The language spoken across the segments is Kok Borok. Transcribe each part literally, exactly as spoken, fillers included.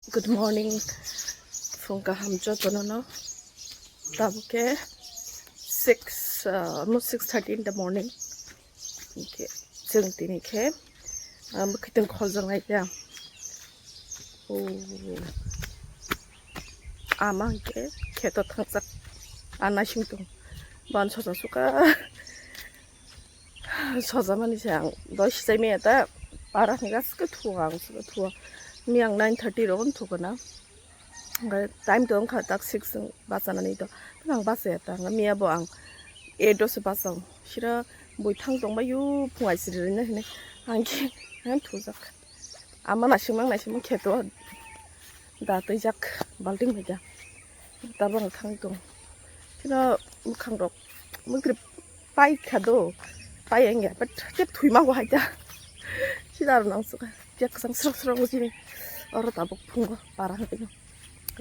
Good morning, phung kaham jotono no. Tabuk khe six, uh, almost six thirty in the morning. Hwnkhe chwng tini khe, uh, mwkhwtwng kholjak nai khe. Oh. Ama hwnkhe kheto thangjak. A naising tong. Ban sosa suka. Sojamani se ang doi sijai maya ta para hwnka suka thuo ang suka thuo. Ni ang nine thirty ro wng thuko na. Hwnkhe time to wngkha tak six wng bachanani to. Phano ang bachaya ta hwnkhe miya bo ang eight o se bachao. Sira bui thang tongbai yo phung aisiri rina hinwi. Ang khe ang thujak. Ama naisingmang naisingmang kheto da twijak balting bai da. Tabang thang tong. Kino mwkhang rok mwkri pai kha do. Pai engya but tep thwi ma bo hai da. Sida ro nang suka. Yak sang srok srok sini. Oro tabuk phungo para hwnkhe.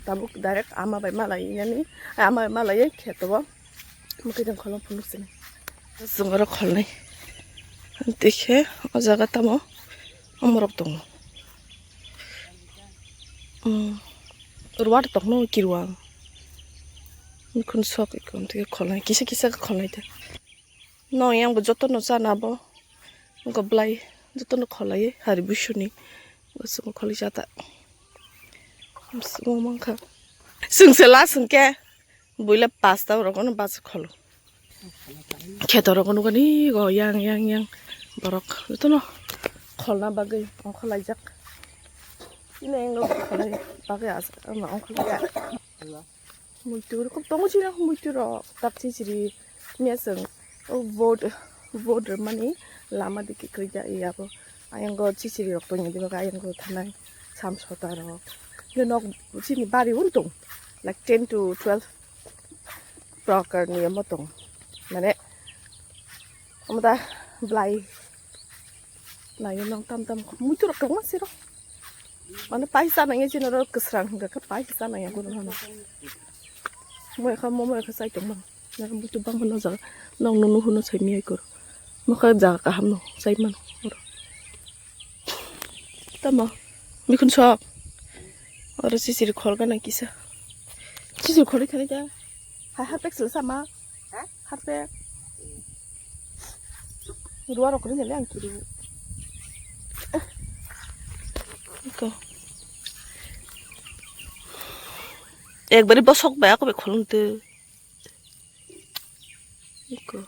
Tabuk direct ama bai malai nani. Ama bai malai kheto bo. Mwkhwtwng kholong phunuk sini. Chwng oro kholnai. Tei khe o jaga tamo omorok tongo. Umm, ruwa tokno kiruwa. Mikhun sok ikon tei kholnai kisa kisa khe kholnai tei. No yang bo joto no chana bo. Wngkha belai joto no kholai hari busuni. Bo chwng kholai jata. Chwng mankha. Chwng se last hwnkhe. Buila pasta rok no bachai kholo. Kheto rok nugani go yang yang yang borok jotono kholna bagwi ongkhor laijak. Ini englo kholai bagwi as ama ongkhor laijak. Muitu rok tongo chini muitu rok tak chichiri mia chwng o vote vote rwmani lama digi kwrwi ja abo. Ayang go chichiri rok tongya diba ayang go thanai samsota rok. Nok chini bari un tong like ten to twelve. Prokarni omo tong mane omo da belai nayo nang tam tam muitu rok kwbangma siro mane paisa nangya chini oro kwsrang hwnkha khe paisa nangya guru hano moi kha momo kha chai tongmani nang muitu bangma no jaga nang no nuhur no sai miyai koro mokha jaga kaham no chai mano oro. Tamo, mikun sok. Oro sisiri khol gana kisa. Sisiri khol ikhani da. Hai harpek sila sama. Ha? Harpek. Ruwa rok ni ang kiri. Iko. Ekbari bosok bai ako be kholong te. Iko.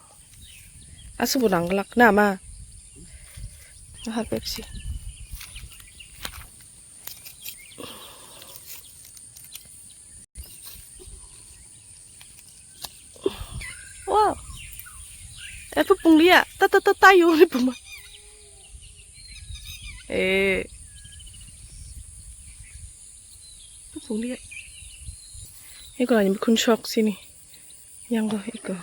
Asubo nangglak na ma. Ahar Pepsi. Wow. Eto pungliya. Ta ta ta ta yo ni puma. Eh. Pungliya. Iko ani kun shok sini. Yang go iko.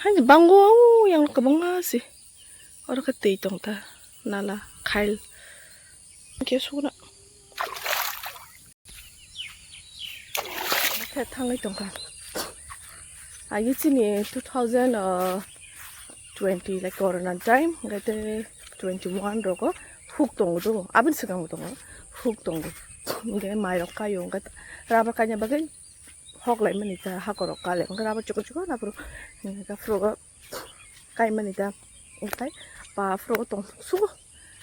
Hai bango yang kwbangma si. Oro khe twi tong ta nala khail. Khe sukna. Khe thangwi tong kha. Agi chini two thousand twenty like corona time hwnkhe tei twenty one rogo huk tongo do aboni swkang bo tongo huk tongo hwnkhe mai rok kaio hwnkhe rubber kaina bagwi hok lai mani ta hakorok kale hwnkhe rubber chukor chukor aphuru hwnkhe aphuru kaimani ta. Okai pa phuru tong sugo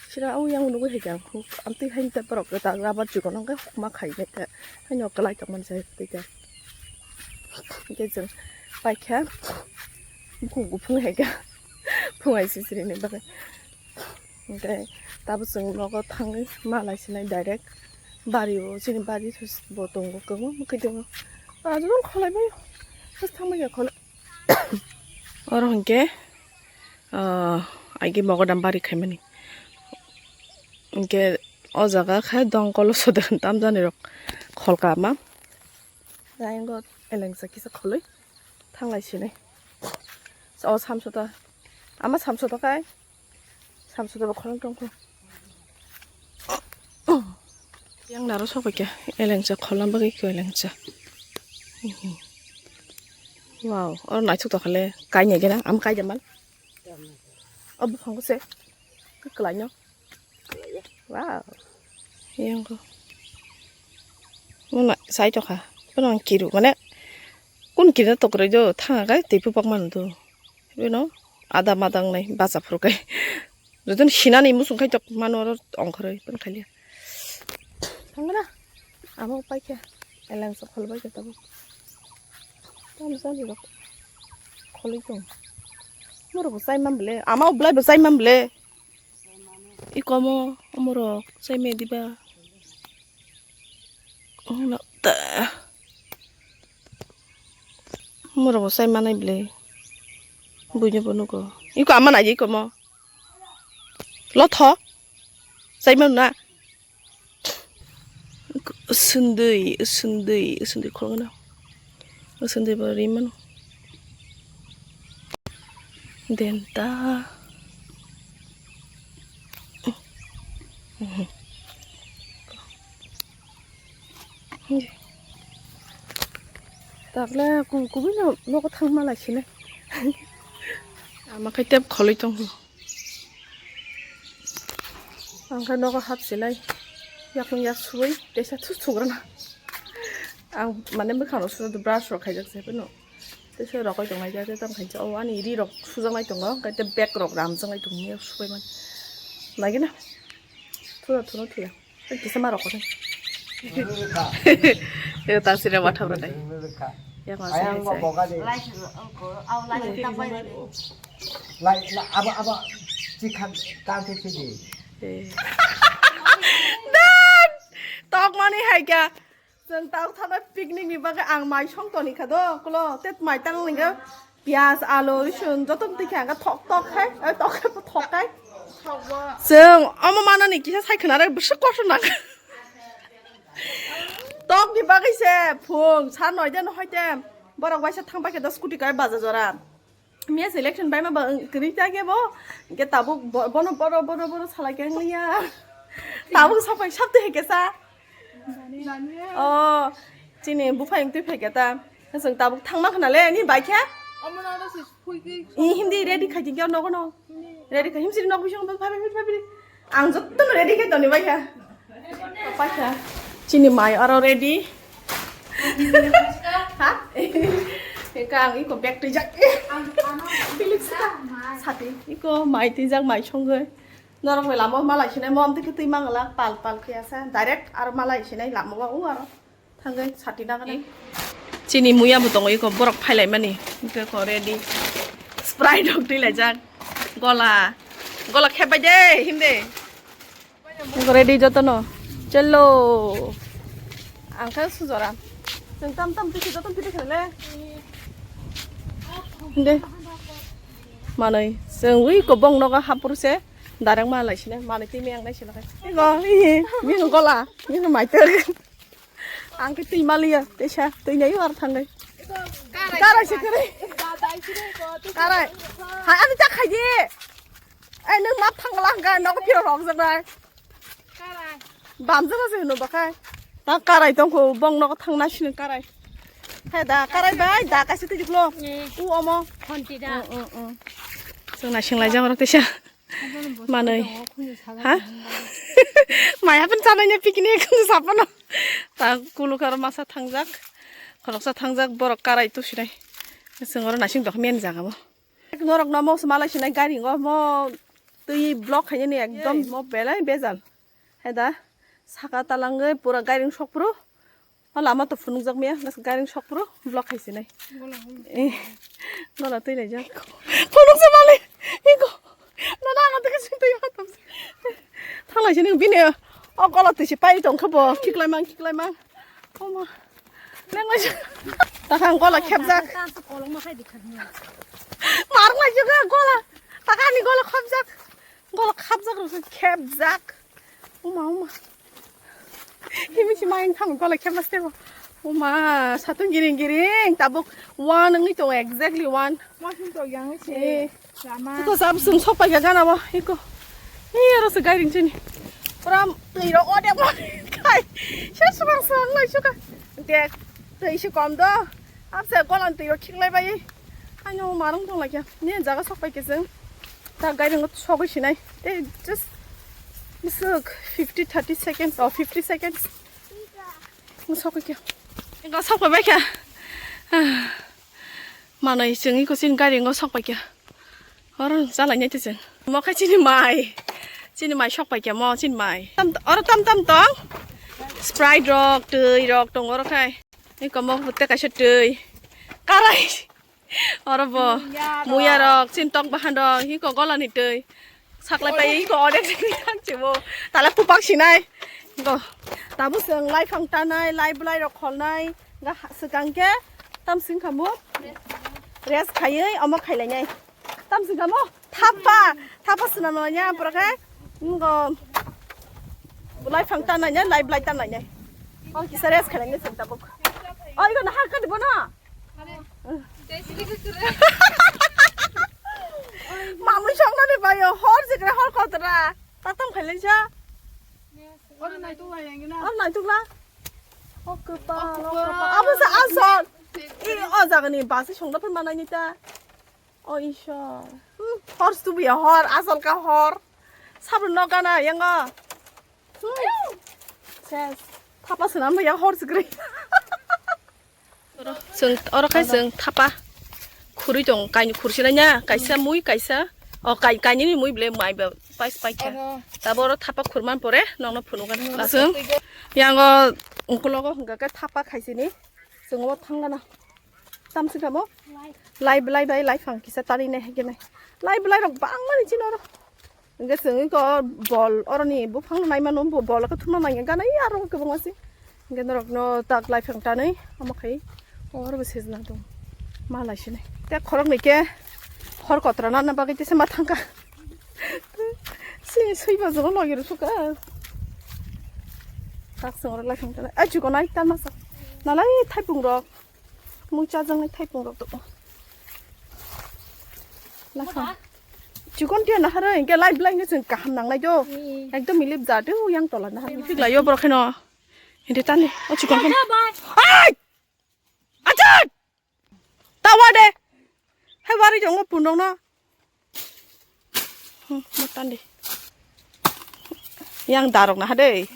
sira o yang nugui hai khe ang amtwi hai ta borok ta rubber chukon hwnkhe hukma khai nai ta haino kwlai tongmani chai twi ta hwnkhe chwng paikha bukhuk buphung hai khe phung hai sisiri ni bagwi. Hwnkhe tabuk chwng nogo thangwi malai sinai direct bari o chini bari bo tongo kwbangma khe tongo. Ajukno kholai bai thangmani kholai. Oro hwnkhe ah aigi mogodam bari khaimani hwnkhe o jaga khe dongkolo sode tamjani rok kholka ma. Ayang go elengsa kisa kholoi thanglai sinai. O samsota ama samsota kai. Samsota bo khorang tongkho. Yang naro sobai khe elengsa kholam bagwi khe elengsa. Wow, oro naithok tongkha le kainwi gena am kai jaman. O buphango se kwklai no. Wow. Yang go. Muna sai tokha. Bono ang kiru mane kun kirna tokroi do thanga kai tei pupak manu do. Beno ada madang nai bacha phuru kai. Jotoni sinani musung khai tok mano oro ongkhoroi pun khalia. Thangna amo paikha. Elang sok khol bai tabo. Tam sa ni rok. Kholoi tong. Moro bo sai mam ble. Ama oblai bo sai mam ble. Ikomo omorok chai me diba? Ono ta. Omorok bo chai manai ble. Buino bo nugo. Iko ama nai ikomo. Lotho. Chai manu na. Sundui, sundui, sundui khogno. Sundui bo rimano. Denta. Takle ku-, kubui no nogo thangma lai sini. Ama khai tep kholoi tong. Ang khe nogo hap sinai, yakung yak suwi, tesa thu sugrana. Ang mane bwkhang rok sudo brush rok khaijak se phano. Tesa rokoi tongnai ja, tei tam khainsa o ani ri rok sujaknai tongo, hwnkhe tei bag rok ramjaknai tongo, yak subai man. Nagina. Thuda thuno thuya. Tei kisa ma rokoi. Tei ta sire wathap rokoi. Yang ma sire. Lai, la, abo, abo, chikha, tang khe sidi. Eh. Dan! Tok mani hai kya? Chwng tao thana picnic ni bagwi ang mai song toni kha do, kulo, tet mai tang lingga. Piyaj, alu, risun, joto twi kha, ang thok thok khai, eh, thok khai, thok khai. Chwng omo manani kisa sai khna re, bwswk kotor nang. Tok ni bagwi se, phung, sa noi de no hoite, borok waisa thang pai khe do scooty kai baja jora. Miya selection bai ma ba, kwrwi ta khe bo, hwnkhe tabuk bo-, bono boro, boro, boro salai khe wng ya. Tabuk sapai sab twi hai khe sa. Oh, chini buphai wng twi phai khe ta. Chwng tabuk thangma khna le, ni bai khe? I hindi ready khai di, nogo no. Ready khai, himsiri nog bising, phabi, phabi, phabi. Ang jotto no ready khai toni bai kha. Pai kha. Chini mai aro ready. Ha? Eka ang iko bag twijak. Felix ka. Sati iko mai twijak, mai songwi. Norok bai lama malai sinai mom twi twi mangala pal pal khe asa. Direct aro malai sinai lama o aro. Thangwi sati nangani. Chini muya bo tongo iko borok phailaimani. Hwnkhe ko ready. Sprite rok twi laijak. Gola. Gola khebai de himde. Hwnkhe ready jotono. Chello. Ang khe sujora. Chwng tam tam twi jotono twi khlele. Himde. Manwi chwng wi kobong nogo hapur se. Darang ma lai sine. Manwi twi meng nai sine. Iko, ih, ming gola. Ming maitor. Ang khe twi maliya, teisa twi nai ar thangai. Karai se karai. Karai. Hai ani ta khai di. Ai nang ma thangla hangka nogo phiro rok jagnai. Bam jaga se hino bakhai. Ta karai tongkho bong nogo thangna sini karai. Hai da karai bai da kaisa twi diklo. U omo. Khonti da. Chwng na singlai jang rok teisa. Manwi. Ha? Mai happen chanai ne picnic sapano. Ta kulukar masa thangjak. Khoroksa thangjak borok karai tusinai. Chwng oro nasing dok men jaga bo. Norok no mo malai sinai gari ngo mo twi block khainani ekdom mo belai bejal. Hai da saka talangwi pura gari sok phuru. O lama to phunukjak maya, gari sok phuru block khai sinai. Eh, gola twi laijak. Phunuksa mali. Iko. Nana ang twi sing twi matam. Thanglai sini bini. O gola twi si pai tong khe bo khiklai mang khiklai mang. Oma. Nang lai. Takhang gola khepjak. Mar lai juga gola. Takhani gola khapjak. Gola khapjak rok khepjak. Uma uma. Himi si mayang thang gola khepjak tebo. Uma satung giring giring tabuk one wngwi tongo exactly one. Masing to yang si. Eh. Lama. Iko sab sung sok pai gana bo iko. Ni aro se gairing chini. Pura twi rok odek mo kai. Se subang subang lai suka. Dek twi se kom do. Abse golan twi rok khiklai bai. Ano marung tong lai kya. Ni jaga sok pai keseng. Ta gairing sogwi sinai. Te just misuk fifty thirty seconds or fifty seconds. Sok pai kha. Eko sok pai kha. Manwi chwng eko chini gari ngo sok pai kha. Oro chalai nai chwng. Mo khe chini mai. Chini mai sok pai kha mo chini mai. Tam, oro tam tam tong. Sprite rok, twi rok tong oro khai. Eko mo tei kaisa twi. Karai. Oro bo muya rok, chintok bahan rok, hiko golani twi. Saklai pai hiko odek sini thang chibo. Tala kupak sinai. Go. Tabu seng lai phang tanai, lai blai rok kholnai. Ga ha-, swkang khe tam sing khamu. Rest khaiwi omo khailai nai. Tam sing khamu. Thapa, thapa swnam nai ya, pura khe. Ngo. Lai phang tanai nai, lai blai tanai nai. O kisa rest khailai nai sing tabuk. O igo na ha ka dibo na. Mamui songmani bayo hor jikre hor kotra. Tatam khailai ja. Oro naituk la. O kwpal, o kwpal. Abo sa asol. I o jagani basi songda phan manai ni ta. O isor. Hmm, hor stubi hor, asol ka hor. Sabun no gana yango. Hmm. Ses. Thapa swnam ya hor jikre. Oro, chwng, oro khai chwng thapa khurui tong, kainwi khursinai ya, kaisa mui, kaisa, o, kai-, kainwini mui ble mai ba pais paikha. Oho. Tabo oro thapa khurman pore nokno phunukgani. Chwng yango ungkulogo hwnkha khe thapa khaisini, chwng obo thangana. Tamsi kamo? Lai belai bai lai phang kisa tari nai hai khe nai. Lai belai rok bangmani chini oro. Hingke chwng iko bol oroni buphang naimano bo-, bol khe thumna nangya gana aro kwbangma se. Hingke norokno tak lai phang tanwi omo khai oro bo sejna tong ma lai sini. Te khorok ni khe hor kotra na bagwi tesa ma thangka. Sini sui ba jogo logi rw suka. Tak chwng oro lai phang tanwi. Ai chukon ai ta masa. Nalai thaipung rok. Mui chajaknai thaipung rok tongo. Laphang. Chikon tiya nahar hingke lai belai hingke chwng kaham nangnai do. Hmm. Ekdom milip ja do yang tola nahar. Thik lai yo borok kheno. Hindi tani. O chikon kheno. Ai! Achak! Tawa de. Hai wari jongo pundong no. Hmm, mo tandi. Yang darok na ha de.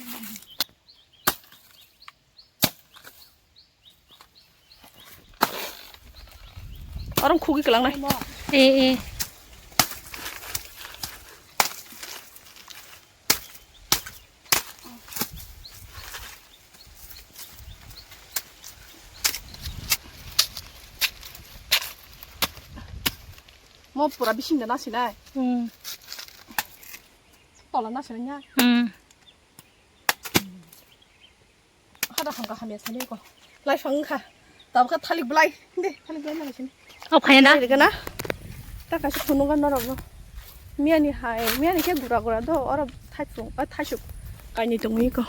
Orang khugi kelang nai. Eh, eh. Mo pura bising da nasinai. Hmm. Tola nasinai nya. Hmm. Hada hamka hamya sani ko. Lai phang kha. Tabkha thalik belai. De, thalik belai nang sini. O phai na. Thalik na. Ta kaisa phunukgo norokno. Miyani hai, miyani khe gura gura do, oro thaipung, o thaisuk kainwi tongwi ko.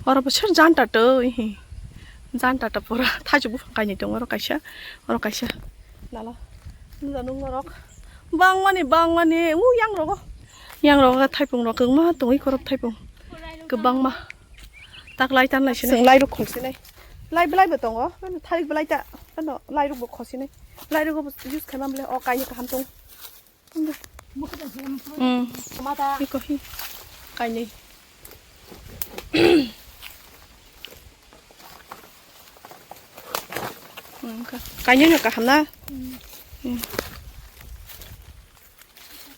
Oro bo sir janta twi hi. Janta ta pura thaisuk buphang kainwi tongo oro kaisa, oro kaisa. Nala. Nungya nung norok. Bangmani, bangmani, u yang rogo. Yang rogo thaipung rok kwbangma tongwi korok thaipung. Kwbangma. Tak lai tan lai sini. Chwng lai rok khol sini. Lai belai bo tongo. Thalik belai ta. Ano lai rok bo khol sini. Lai rok bo use khaima bole o kainwi kaham tong. Hmm. Iko hi. Kainwi. Hmm, ka-, kainwi no kaham na. Hmm.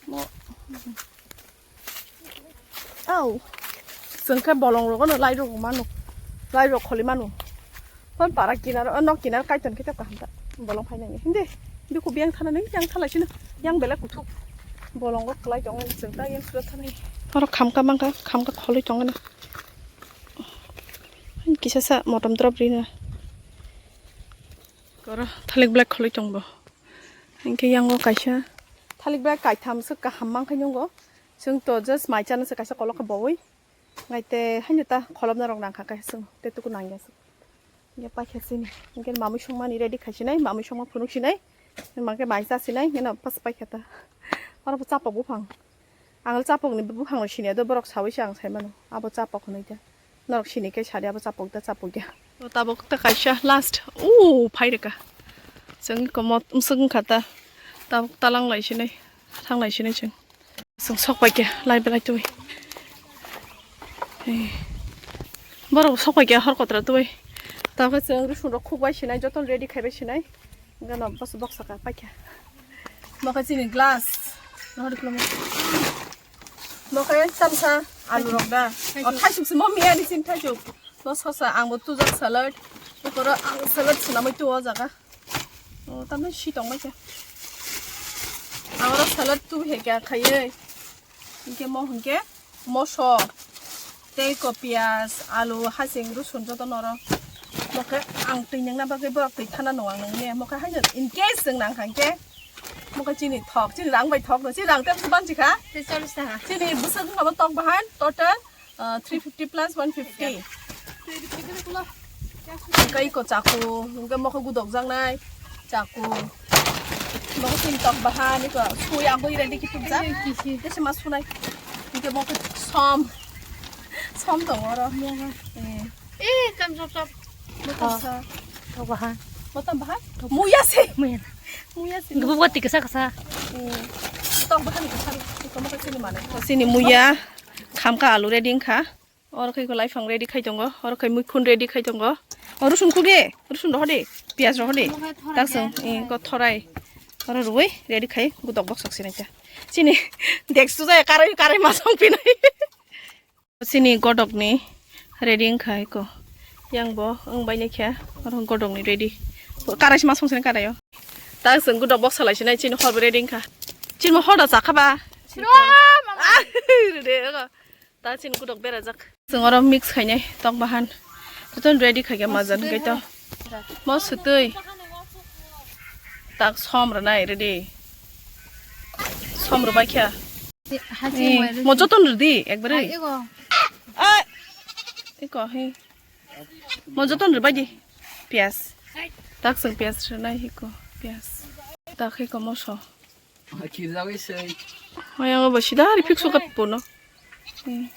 Mo. Au. Chwng khe bolong rogo no lai rok mano. Lai rok kholi mano. Hon para kinar, o nok kinar kaiton khe kaham ta. Bolong phai nang. Hindi. Hindi ko biang thana nang, yang thalai sino. Yang belai kuthuk. Bolong rok khwlai tong, chwng ta yang sura thana. Oro khamka mangka, khamka kholi tong na. Kisa sa motom drop rina. Koro thalik belai kholi tong bo. Hinkhe yango kaisa thalik belai kaitham se kaham mankha nungo. Chwng to just mai chana se kaisa kolok khe bowi. Ngai te haino ta kholopna rok nangkha kaisa chwng te tuku nangya se. Hinkhe paikha sini. Hinkhe mamui songmani ready khaisinai, mamui songma phunuk sinai. Hinkhe mai chasinai, hino pas paikha ta. Oro bo chapok buphang. Ang chapokni buphang rok siniya do, borok sawi se ang sai mano. Abo chapok hinui ta. Norok sini khe sadi abo chapok da chapok ya. O tabok ta kaisa last. O phai rwkha. Chwng komot umswk wngkha ta. Tabok talang lai sinai. Thang lai sinai chwng. Chwng sok pai khe lai belai twi. Ei. Borok sok pai khe hor kotra twi. Tamo khe chwng rwsong rok khuk bai sinai, jotono ready khai bai sinai. Gana bos box saka paikha. Mo khe chini glass. Nohor klo mo. Mo khe tamsa alu rok da. O thaisuk se mo miya ni chini thaisuk. Mo sosa ang bo tujak salad. Ikoro ang salad sinamai tu o jaga. O tamni si tong bai khe. Ang oro salad tu he kya khaiye. Hinkhe mo hinkhe moso tei ko piyaj, alu, hasing, rusun joto noro. Mo khe ang twi nangna bagwi borok twi thana nung ang nangni. Mo khe haino in case chwng nang kha hinkhe mo khe chini thok, chini rang bai thok no, chini rang tei bwswk banchi kha? Tei chollish taka. Chini bwswk wngkha bo tok bahan total Ah, three fifty plus one fifty. Hingke iko chaku, hingke mokhe gudok jaknai chaku. Mokhe tin tok bahan, iko sui agoi ready kituk jak. Kisi. Tese ma sunai. Hingke mokhe som. Som tongo oro. Eh. Eh, kam sop sop. Motom sa. Tok bahan. Motom bahan? Muya se. Muya. Muya se. Gubu bati kesa kesa. Eh. Tok bahan kesa. Iko mokhe sini mana? Sini muya. Khamka alu ready wngkha. Oro khe ko laifang ready khai tongo. Oro khe muikhun ready khai tongo. O rusun khuge, rusun rohode, piyaj rohode. Taksong, eh, ko thorai. Oro ruwi ready khai gudok box sok sinai ta. Chini dex tu jaya karai karai ma song pinai. Chini godok ni ready wngkha ko. Yang bo wng bai nai khe. Oro godok ni ready. Karai ma song sinai karai o. Taksong gudok box salai sinai chini hor ready wngkha. Chini hor da chakha ba. Siro, mama. Ah, ready ko. Ta chini gudok berajak. Chwng oro mix khainai tok bahan. Jotono ready khaikhe majan khe to. Mo swtwi. Tak som rwnai ready. Som rwbai kha. Mo jotono rwdi ekbare. Ai, ego. Ai. Eko he. Mo jotono rwbai di. Piyas. Tak chwng piyas rwnai hiko. Piyas. Tak hiko moso. Khirjagwi sei. Ayang bo sida ri fix kat puno. Hmm.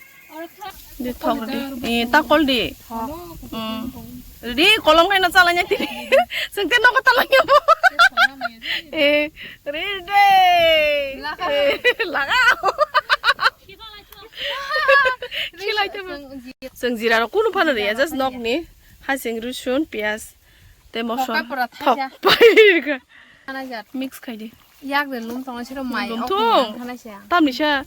Di thok di. Eh, ta kol di. Hmm. Di kolom kaino chalanya tini. Sengte nogo talanya bo. Eh, ri de. Laga. Eh, laga. Khilai tebo. Chwng jira rok kunu phano riya, just nok ni hasing, rusun, piyas, tei moso. Thok pai pura thok thaisa. Pai rikha. Mix khai di. Yak de lum tongo siro mai. Lum ok thung. Thanai se. Tamni sa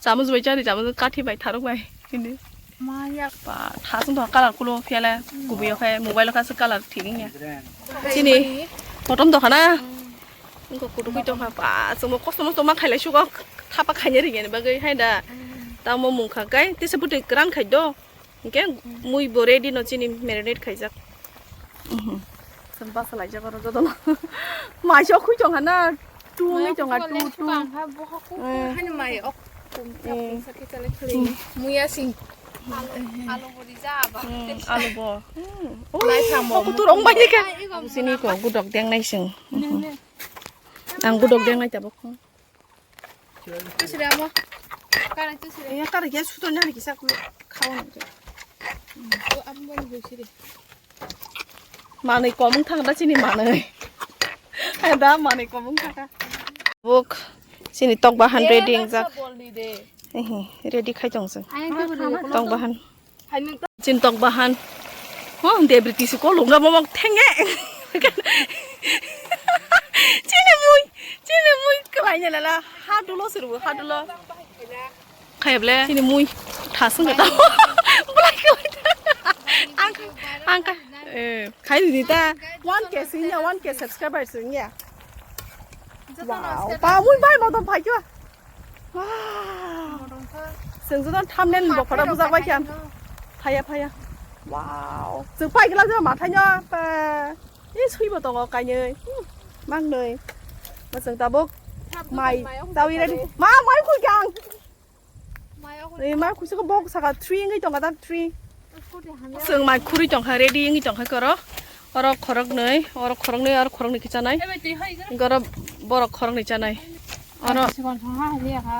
chamuj bai chari, chamuj kathi bai, tharuk bai. Hindi. Ma yak. Pa, thasung thong color kulo phiale. Hmm. Kubi okhai mobile kha se color thik ya. Chini. Bottom dokhana. Hmm. Ingko kudu kui tongkha. Pa, chwngbo kosto mosto ma khailai sugo. Thapa khaina ringya ni bagwi hai da. Hmm. Tamo mungkha kai. Tisa bwtwi kwran khai do. Hingke mui bo ready no chini marinate khaijak. Mhm. Chwng basa laijak oro jotono. Mai se okhui tongkha na, tu wngwi tongkha, tu, tu. Hai mai ok. Muya sing. Alu bo rija ba. Hmm, alu bo. Hmm. Lai thang bo. Kutu rong bai kha. Sini ko gudok deng nai sing. Mhm. Ang gudok deng nai tabok. Tusire amo. Kara tusire. Iya kara kya suto nyari kisa kulo khawa nang. O amo bani hoi sire. Manui komung thang da chini manui. Hai da manui komung thang da. Buk chini tok bahan ready engjak. Ehe, ready khai tong sing. Tok bahan. Chin tok bahan. Oh, debri tisi kolong ga momok thenge. Chini mui, chini mui kwlai ne lala. Ha dulo sirbu, ha dulo. Khayable. Chini mui thasung ga tamo. Bulai kwlai. Ang, ang ka, eh, khai di ta. One K sing ya, one K subscriber sing ya. Wow, pa mui bai modom phai kyo. Wow. Chwng joto thumbnail ni bokhora bujak bai kha. Phaya, phaya. Wow. Chwng pai glak jora mathai no pa. Ni sui bo tongo kainwi. Hmm. Mang nwi. Ma chwng tabuk mai tawi ready. Ma mai khui kang. Ni mai khui saka bok saka three ngi tonga ta three. Chwng mai khurui tongkha, ready wngwi tongkha khe oro. Oro khoroknwi, oro khoroknwi, oro khoroknwi khe chanai. Oro borok khoroknwi chanai. Oro,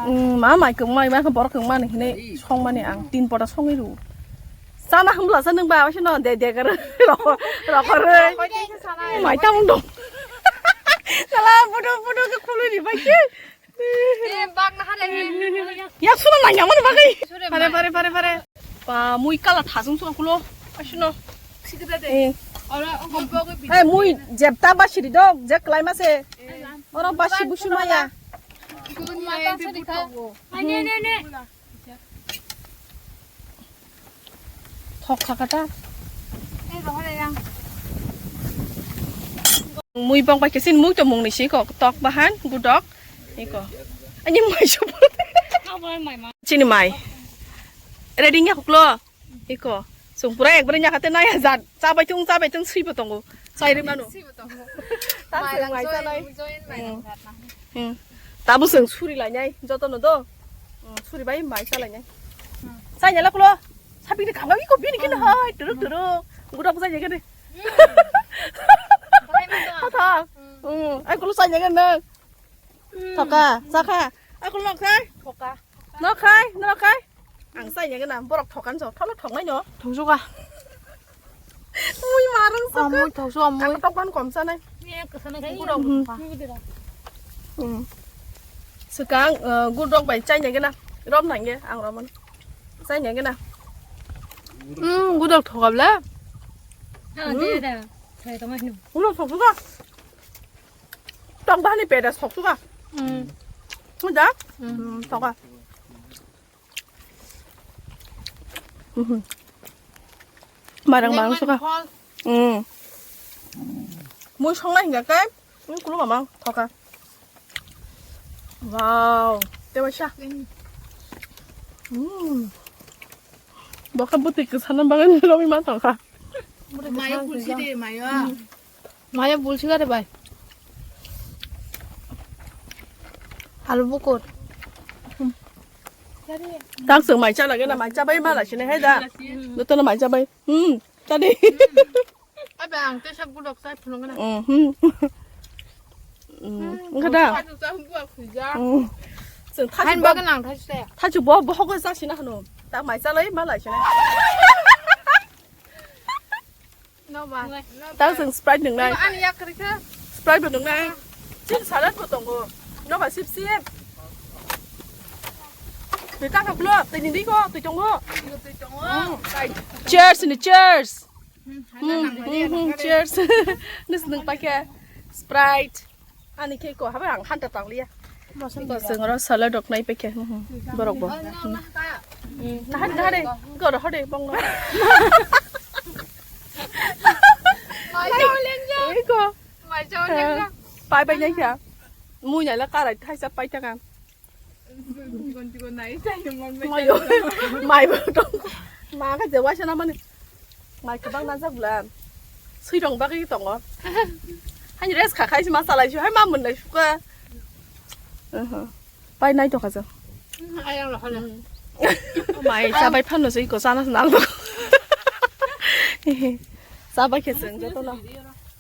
mm, ma mai kwmai, ma khe borok kwmani hinwi songmani ang tin pota songwi rw. Chana hwnla sa nwng ba, waisa no de de gar rokor, rokor. Mai tamung dong. Sala budu budu khe khului ni bai khe. Eh, bak na hare. Yak suna nang yang mana bagai? Sure, pare, mai. Pare, pare, pare. Pa, mui kala thasung sung kulo. Asino. Eh. Eh, mui jepta basi ri dok, je klai ma se. Oro basi busu maya. Thok kha kata. Mui bong bai kesin mui to mung ni si ko tok bahan gudok. Iko. Ani mai supu. Chini mai. Ready nya khuklo. Iko. Sung pura ekbare nya khate naya jat. Chabai tung, chabai tung sui bo tongo. Chai ri mano. Sui bo tongo. Ta mai sung lang mai join, chanai. Join mai lang jat na. Hmm. Tabu sung suri lai nai. Joto no do. Hmm, suri bai mai cha lai nai. Chai nya la khuklo. Sapi ni kanga iko bini kini hai. Turuk turuk. Gudok chai nya kini. Bai ma do. Tha. Hmm. Ai khuklo chai nya kini. Thoka, chakha. Ako nok khai? Thoka. Nok khai, nok khai. Ang chai ya gana, borok thokan so, thola thoknai no. Thoksuka. Mui marang so. Amui thoksu amui. Ang tokpan kom chanai. Gudok. Hmm. Swkang, eh, gudok bai chai ya gana. Rom nangge, ang romon. Chai ya gana. Hmm, gudok thokabla. Ah, dia dah. Saya teman. Gudok thoksuka. Tong bahani peda sok suka. Hmm. Sudah? Hmm. Hmm, soka. Mhm. Marang marang suka. Hmm. Mui songna hingga kai. Mui kulu mamang thoka. Wow. Tewa sha. Hmm. Baka buti kesana bagan kami matang ka. Mayo pulsi de, mayo. Maya bulsi gare bai. Alu bukur. Tak sung mai cha lage na mai cha bai mala sini hai da. Nuto na mai cha bai. Hmm. Tadi. Abi ang te sab gudok sai phunung na. Hmm. Hmm. Enggak da. Sab gudok sai. Hmm. Sung thai bagan ang thai se. Thai bo bo hogo sa sini hanu. Tak mai cha lai mala sini. No ba. Tang sung Sprite nung nai. Ani yak kari kha. Sprite bo nung nai. Chin salad bo tongo. No ba sip sip. Twi ta kha blo, twi ni di ko, twi tongo. Twi tongo. Mm. Cheers ni cheers. Hmm, hmm, hmm, cheers. Nus nung pa khe Sprite. Ani khe ko habai ang hanta tang liya. Ko sengro salad rok nai pekhe. Hmm, hmm. Borok bo. Hmm. Nahari, nahari. Ko ro hore bong no. Iko. Pai pai nai kha. Mui nai la karai thaisa pai ta kan. Mai bo tong. Ma ka je waisa na mani. Mai kwbang najak bwla. Swirong bagwi tongo. Hani rest kha khai ma salai su hai ma mun lai suka. Aha. Pai nai to khaja. Ayang lo hole. Mai cha bai phano sei ko sana nang. Cha bai khe seng joto na.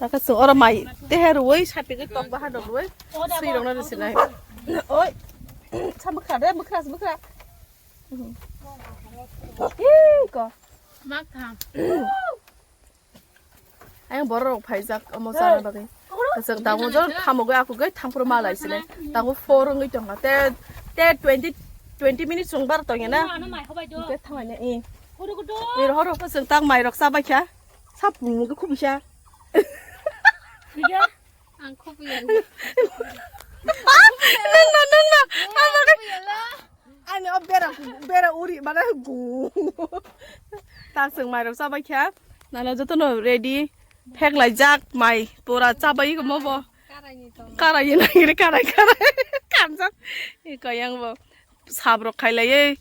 Ta kha seng oro mai te her woi sapi ke tok ba ha dok woi. Swirong na risi nai. Oi. Cha bwkha de bwkha bwkha. Ih ko. Mak thang. Ayang borok rok phaijak omo chana bagwi. Kwchak tango jor khamogwi akugwi thangphuru malai sile. Tango four wngwi tongkha. Te, te twenty, twenty minutes wng bar tongya na. Te thanglaina, eh. Eh, rohor, rohor, kwchak tang mairok chabaikha. Sap mungkhe khubisa. Ang khubui ang. Nangno, nangno. Ani o bera, bera uri mana gu. Tak sung mairok chabai kha. Nana joto no ready. Phek lai jak mai pura chabai mo bo. Karai ni to. Karai ni nai karai karai. Kanjak. Iko yang bo. Sab rok khai lai ye.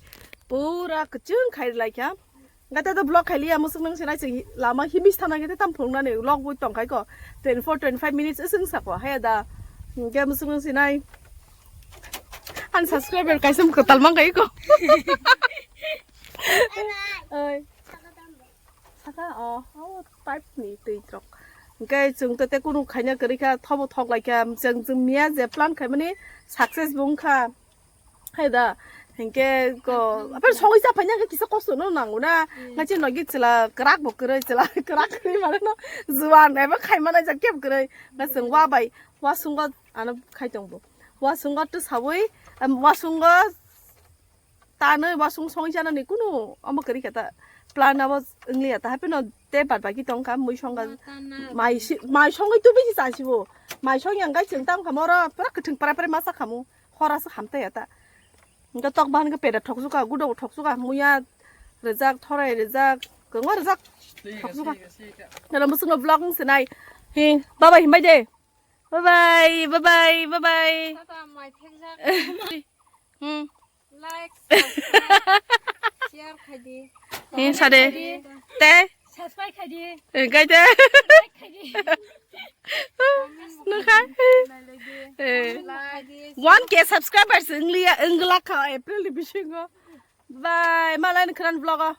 Pura kuchung khai lai kha. Gata to vlog khai liya musuk nang sinai sing lama himis thana gete tam phung nani vlog bui tong khai ko. Twenty four, twenty five minutes ising sako. Haya da. Ge musuk nang sinai. An subscriber kaisam kwtal mang kai ko. Oi. Saka, oh, oh, pipe ni twi trok. Hingke chwng to te kunu khaina kwrwi kha, thobo thok lai kha, chwng, chwng miya je plan khaimani success bo wng kha. Hai da, hingke ko, apan songwi cha phaina khe kisa kosto no nango na. Nga chi nogi chwla kwrak bo kwrwi, chwla kwrak kwrwi mane no juan eba khaima nai jak kebo kwrwi. Nga chwng wa bai, wa sungo ano khai tong bo. Wa sungo to sawi, em, wa sungo tanwi wasung songwi chanani kunu omo kwrwi khe ta plan abo wngliya ta hapheno te bad baki tongkha mui songga mai si mai songwi tu bisi chasibo mai song yang gai chwng tam kha moro pura kwthwng prai prai masa khamu hora se hamta ya ta. Hingke tok bahan ke peda thoksuka gudo thoksuka muya rejak thorai rejak kwngma rejak thoksuka. Nalo musukno vlog wng sinai hi baba himbai de. Bye bye, bye bye, bye bye. Tata mai thekjak. Hmm. Like, subscribe, share khaidi. Hi sade. Te. Subscribe khaidi. Eh, gaide. Like khaidi. Nukha. Eh. Like khaidi. One K subscribers wngliya, wnglak kha April ni bisingo. Bye. Malai ni khran vlog o.